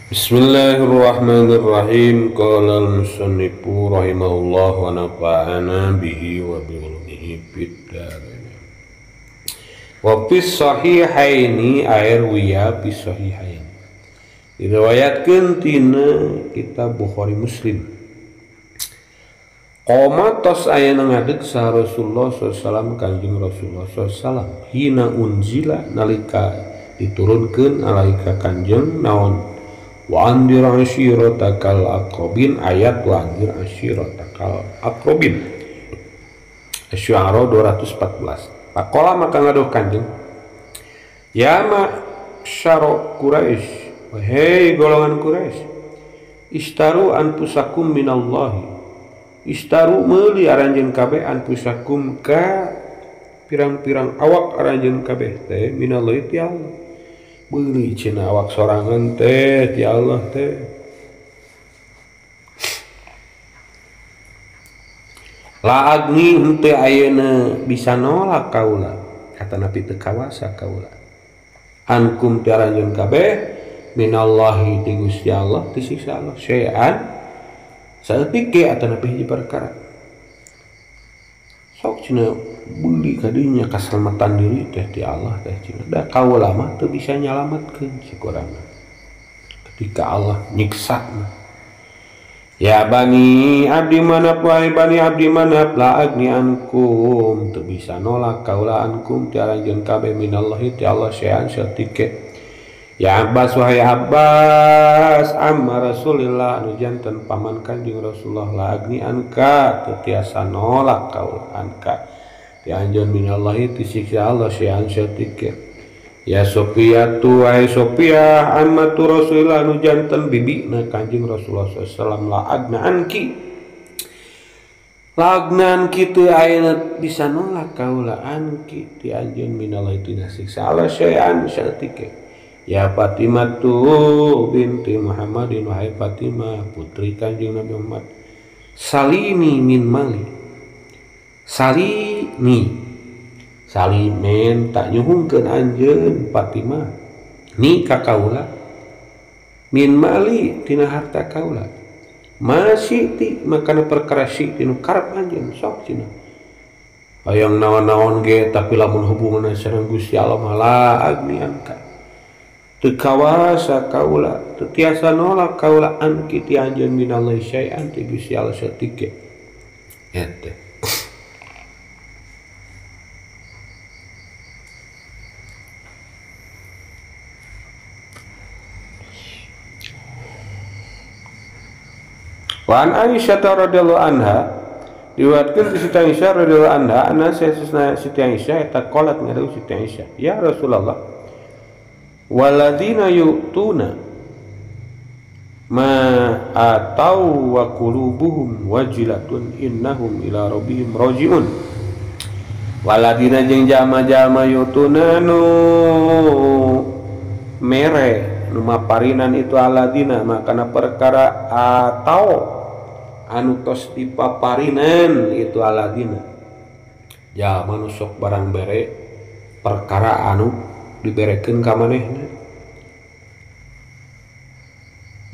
Bismillahirrahmanirrahim. Qala al-musannifu rahimahullah wa nafa'ana bihi wa bi ulumihi fid dharain. Wa fi sahihaini air wiya fi sahihaini. Diriwayatkeun tina kitab Bukhari Muslim. Qoma tos aya ngadeg saha Rasulullah sallallahu alaihi wasallam Kanjeng Rasulullah sallallahu alaihi wasallam hina unzila nalika diturunkeun alaika Kanjeng naon wa anzir ashiratakal aqrabin ayat wa anzir ashiratakal aqrabin Asy-Syu'ara 214. Pakola maka ngaduh Kanjeng, ya ma'syara Quraisy, wahai golongan Quraisy, istaru anfusakum minallahi, istaru meuli aranjeun kabeh anfusakum ka pirang-pirang awak aranjeun kabeh teh minallahi ti Allah. Beuli cenah awak sorangan teh ti Allah teh. La agni henteu ayeuna bisa nolak kaula, kata Nabi teu kawasa kaula. Ankum ti aranjeun kabeh minallahi ti Gusti Allah ti siksa Allah syai'an saeutik ge atanapi hiji perkara. Sok cenah beuli kadinya kaselamatan diri teh ti Allah teh cenah. Da kaula mah teu bisa nyalametkeun si urang. Ketika Allah nyiksa mah. Ya bani abdi manap wahai bani abdi manap la agni ankum teu bisa nolak kaula ankum ti aranjeun kabeh minallahi ti Allah syai'an saeutik ge. Ya Abbas wahai Abbas amma Rasulillah anu janten paman Kanjeng Rasulullah la agni anka teu tiasa nolak kaula anka ti anjeun minallahi ti siksa Allah syai'an saeutik ge. Ya Sofia tu wahai Sofia ammatu Rasulillah anu janten bibina Kanjeng Rasulullah sallallahu alaihi wasallam la agna anki la agna anki teu ayeuna bisa nolak kaula anki ti anjeun minallahi ti siksa Allah syai'an saeutik ge. Ya Fatimah tu binti Muhammadin wahai Fatimah putri Kanjeng Nabi Muhammad, salini min mali, salini salimen tak nyuhungkeun anjeun Fatimah ni ka kaula min mali tina harta kaula masih ti makana perkara si tinu karep anjeun sok cenah hayang naon-naon ge tapi lamun hubunganna sareng Gusti Allah malah agni angka teu kawasa kaula teu tiasa nolak kaula anki ti anjeun minallahi syai'an ti Gusti Allah saeutik ge eta. Wa an Aisyah radhiyallahu anha diriwayatkeun ti Siti Aisyah radhiyallahu anha anna Siti Aisyah eta qolat ngadau Siti Aisyah, ya Rasulullah waladina yu'tuna ma atau wa qulubuhum wajilatun innahum ila rabbihim raji'un. Waladina jeung jalma-jalma yu'tuna nu mere nu maparinan itu aladina makana perkara atau anu tos dipaparinan itu aladina jalma nu sok barang bere perkara anu diberekeun ka manehna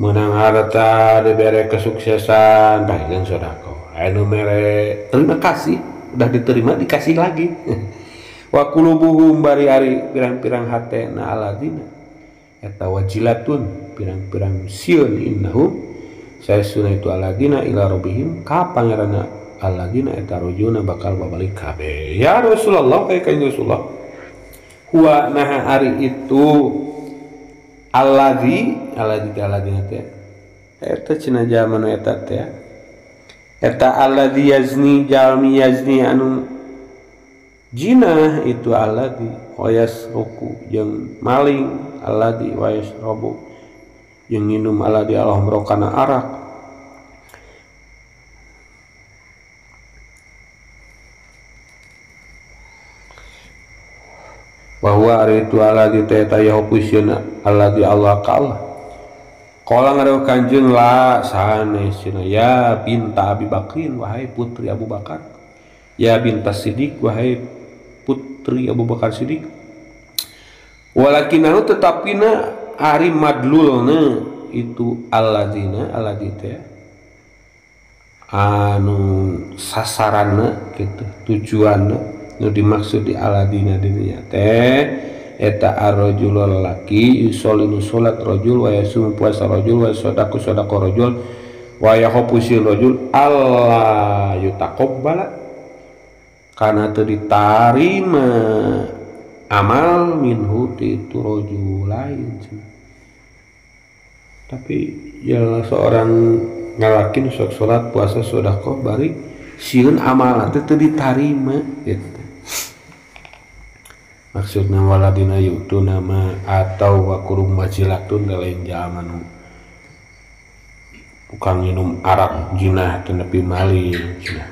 meunang harta dibere kesuksesan baheun sedekah anu mere terima kasih udah diterima dikasih lagi wa qulubuhum bari ari pirang-pirang hatena aladina eta wajilatun pirang-pirang sieun innahum saesuna itu aladina ila rabbihim ka pangeranna aladina eta rujuna bakal babalik kabeh. Ya Rasulullah ka Kanjeng Rasulullah huwa naha ari itu alladzi alladzi aladina teh eta cenah jalma nu eta teh eta alladzi yazni jalmi yazni anu jinah itu alladzi wayasruku jeung maling alladzi wayasrabu jeung nginum alladzi alhamra kana arak bahwa ari itu alladzi teh eta yahupusieun alladzi Allah ka Allah. Qala ngareuk Kanjeng la sanes cenah ya binta Abi Bakrin wahai putri Abu Bakar, ya binta Siddiq wahai putri Abu Bakar Siddiq, walakinahu tetapina ari madlulna itu alladzina alladzi teh anu sasaranna kitu tujuanna nu dimaksud di alladzina dinya teh eta ar-rajul lalaki yusolli salat rajul wa yasum puasa rajul wa sadaqu sadaqa rajul wa yakhafu rajul alla yutaqabbala kana teu ditarima amal minhu ti itu rajul lain. Tapi ya seorang ngalakin sok salat puasa sedekah bari sieun amal teh teu ditarima gitu. Maksudna waladina yutu nama atau wa kurum wajilatun lain jalma nu tukang minum arak jinah teu nepi maling cenah.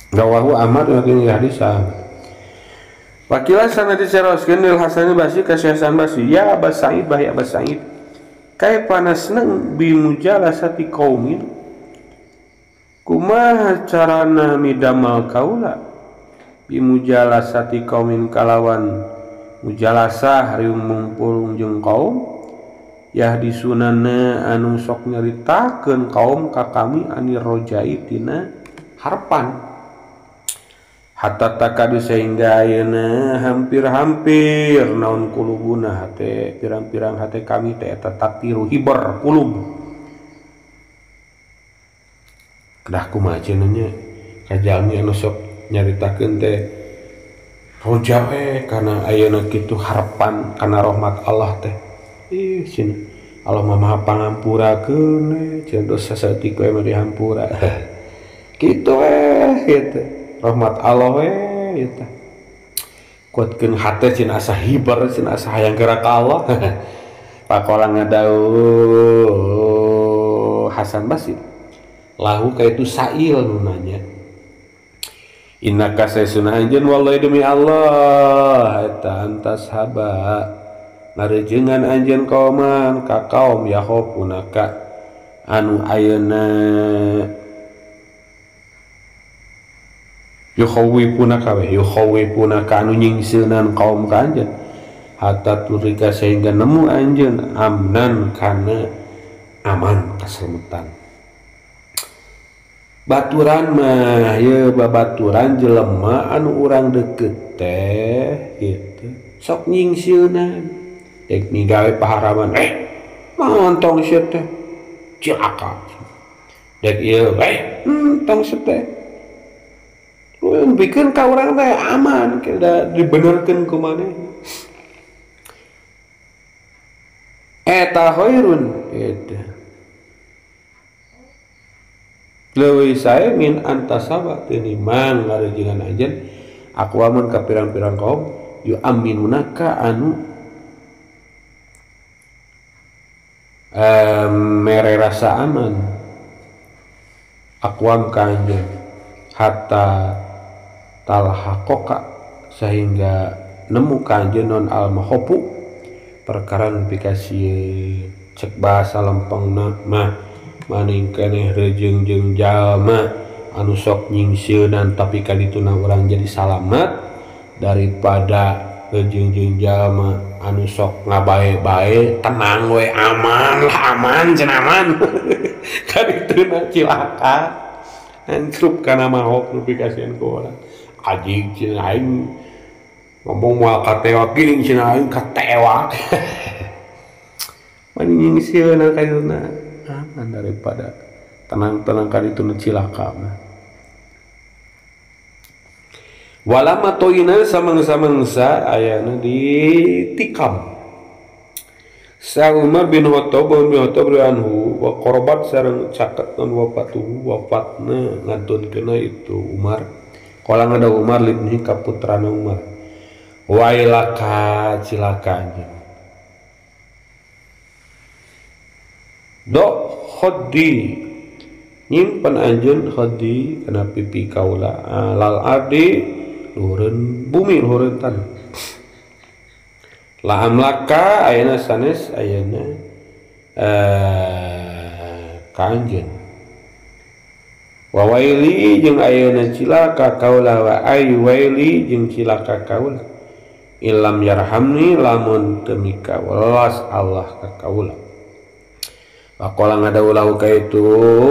Rawahu Ahmad wa ini hadis sahih. Wakila sanad diceroskeun lil Hasan Basri ka Syekh Hasan Basri ya Aba Sa'id bah ya Aba Sa'id kaifa nasnang bi mujalasati qaumin kumaha carana midamal kaula bi mujalasati qaumin kalawan mujalasah riung mumpulung jeung kaum yahdisunana anu sok nyaritakeun kaum ka kami anir rojai tina harpan hatta takadu sehingga ayeuna hampir-hampir naon kulubuna hate pirang-pirang hate kami teh eta tatiru hiber kulub kedah kumaha cenah nya ka jalmi anu sok nyaritakeun teh roja we kana ayeuna kitu harapan kana rahmat Allah teh ih cenah Allah mah maha pangampurakeun cenah dosa saeutik we mah dihampura kitu we kitu rahmat Allah we eta kuatkeun hate cin asa hiber cin asa hayang gerak ka Allah. Pakola ngadauh Hasan Basri lahu ka itu sail nu nanya innaka saysuna anjeun wallahi demi Allah eta antas haba ngarejengan anjeun kauman ka kaum yahopunaka anu ayeuna yukhawwifunaka we yukhawwifunaka anu nyingsieunan kaum ka anjeun hatta turika sehingga nemu anjeun amnan kana aman kaselamatan. Baturan mah ye babaturan jelema anu urang deket teh kitu sok nyingsieunan dek migawe paharaman mah tong sia teh cilaka dek ieu tong sia teh bikin ka urang teh aman kita dibenerkeun ku maneh eta khairun eta leuwih sae min antasaba tinimbang ngarejengan anjeun aqwamun ka pirang-pirang kaum yu aminunaka anu mere rasa aman aqwam ka anjeun hatta talhaqoka sehingga nemu ka anjeun non al mahopu perkara nu pikasieun cek bahasa lempengna mah maning keneh rejeung jeung jalma anu sok nyingsieunan tapi kadituna urang jadi salamet daripada rejeung jeung jalma anu sok ngabae-bae tenang we aman lah aman cenah aman kadituna cilaka ancrup kana mahok nu pikasieun ku urang ajig cenah aing ngomong moal katewak geuning cenah aing katewak mani nyingsieunan kadituna aman daripada tenang-tenang kadituna cilaka mah. Walama toina samangsa-mangsa ayana ditikam Sa Umar bin Khattab anhu wa qarabat sareng caket wafatuhu wafatna ngantunkeuna itu Umar. Qala ngada Umar libni ka putrana Umar wailaka cilaka anjeun do khaddi nyimpen anjeun khaddi kana pipi kaula lal ardi luhureun bumi luhureun tanah la amlaka ayeuna sanes ayeuna ka anjeun Wa waili jeung ayeuna cilaka kaula wa ay waili jeung cilaka kaula illam yarhamni lamun teu mika welas Allah ka kaula. Waqala ngadaulahu ka itu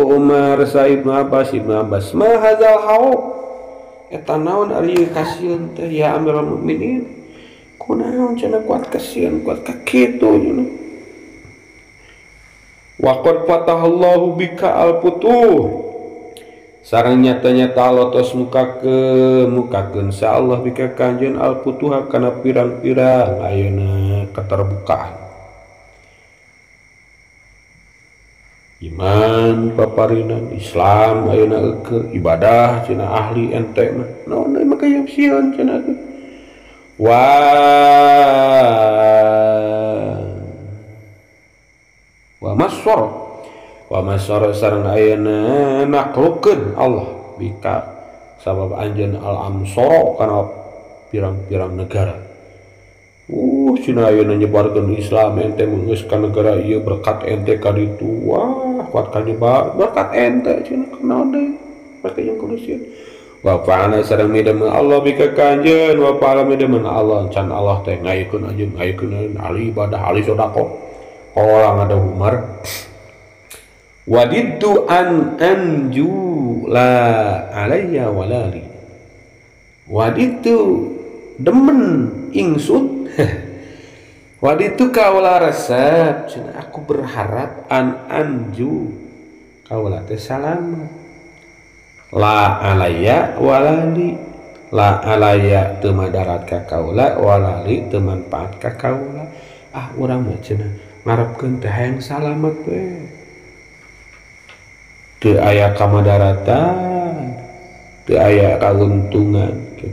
Umar sa Ibnu Abbas ma hadzal haub eta naon ari kasieun teh ya Amirul Mukminin kunaon cenah kuat kasieun kuat ka kitu cenah. Wa qad fatahallahu bika al-futuh sareng nyata-nyata Allah tos mukakeun sa Allah bika kanjeun al-futuha kana pirang-pirang ayeuna keterbukaan iman paparinan Islam ayeuna eueuh ibadah cenah ahli ente mah naon deui mah kaya sieun cenah teh wa masor wa masor sareng ayeuna naklukeun Allah bika sabab anjeun al amsara kana pirang-pirang negara. Cenah ayeuna nyebarkeun Islam ente geus ka negara ieu berkat ente ka ditu wah kuat ka nyebar berkat ente cenah kunaon deui pake jeung kudu sieun. Wa fa'ala sareng midemen Allah bika ka anjeun wa fa'ala midemen Allah can Allah teh ngayekeun anjeun ngayekeun ahli ibadah ahli sedekah. Qala ngada Umar wadidtu an anju la alayya walali wadidtu demen ingsun wadidtu kaula resep cenah aku berharap an anju kaula teh salamat la alayya walali la alayya teu madarat ka kaula walali teu manfaat ka kaula ah urang mah cenah ngarepkeun teh hayang salamet we teu aya kamadaratan teu aya kauntungan kitu.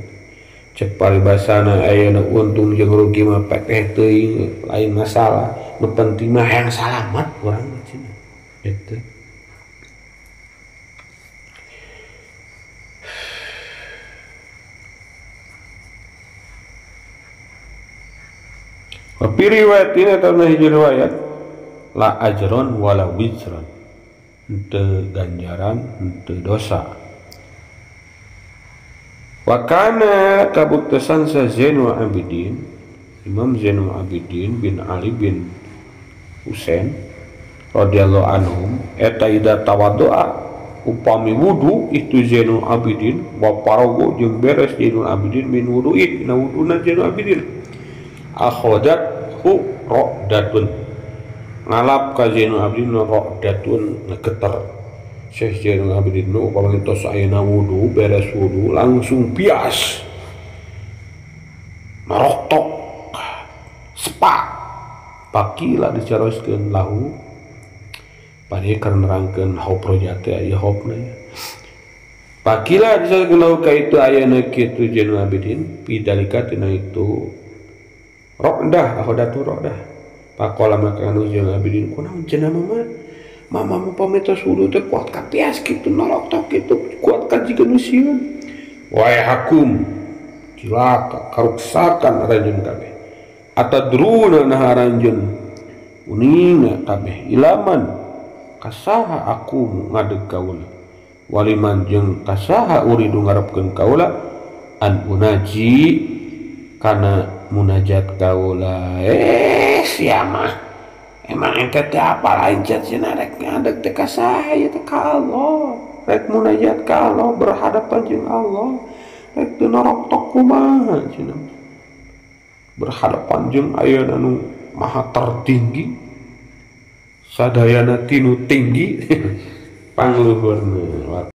Cek paribasana ayeuna untung jeung rugi mah pekeh teuing lain masalah nu penting mah hayang salamet urang mah cenah kitu. Wa fi riwayatin atau hiji riwayat la ajron wala wizron henteu ganjaran henteu dosa. Wa kana kabuktosan sa Zainul Abidin Imam Zainul Abidin bin Ali bin Husain radhiyallahu anhum eta ida tawaddu'a upami wudu itu Zainul Abidin wa parago jeung beres Zainul Abidin min wudu'in dina wuduna Zainul Abidin akhodat hu ro'datun ngalap ka Zainul Abidin ro'datun ngegeter. Syekh Zainul Abidin nu upami tos ayeuna wudu beres wudu langsung bias maroktok sepak pakila dicaroskeun lahu padahal keur nerangkeun hop roja teh aya hopna ya pakila dicaroskeun lahu ka itu ayeuna kitu Zainul Abidin pidalika tina itu ro'dah ahodatu ro'dah pakola maka anu Zainul Abidin kunaon cenah mama mama upami tos wudu teh kuat kapias kitu noloktok kitu kuat ka jiga nu sieun wae hakum cilaka karuksakan aranjeun kabeh atadruna nah aranjeun uninga kabeh ilaman kasaha aku ngadeg kaula waliman jeung kasaha uridu ngarepkeun kaula an unaji kana munajat kaula sia mah emang ente teh apa lain cenah rek ngadeg teh ka saha ieu teh ka Allah rek munajat ka Allah berhadapan jeung Allah rek teu noroktok kumaha cenah berhadapan jeung ayeuna nu maha tertinggi sadayana tinu tinggi pangluhurna.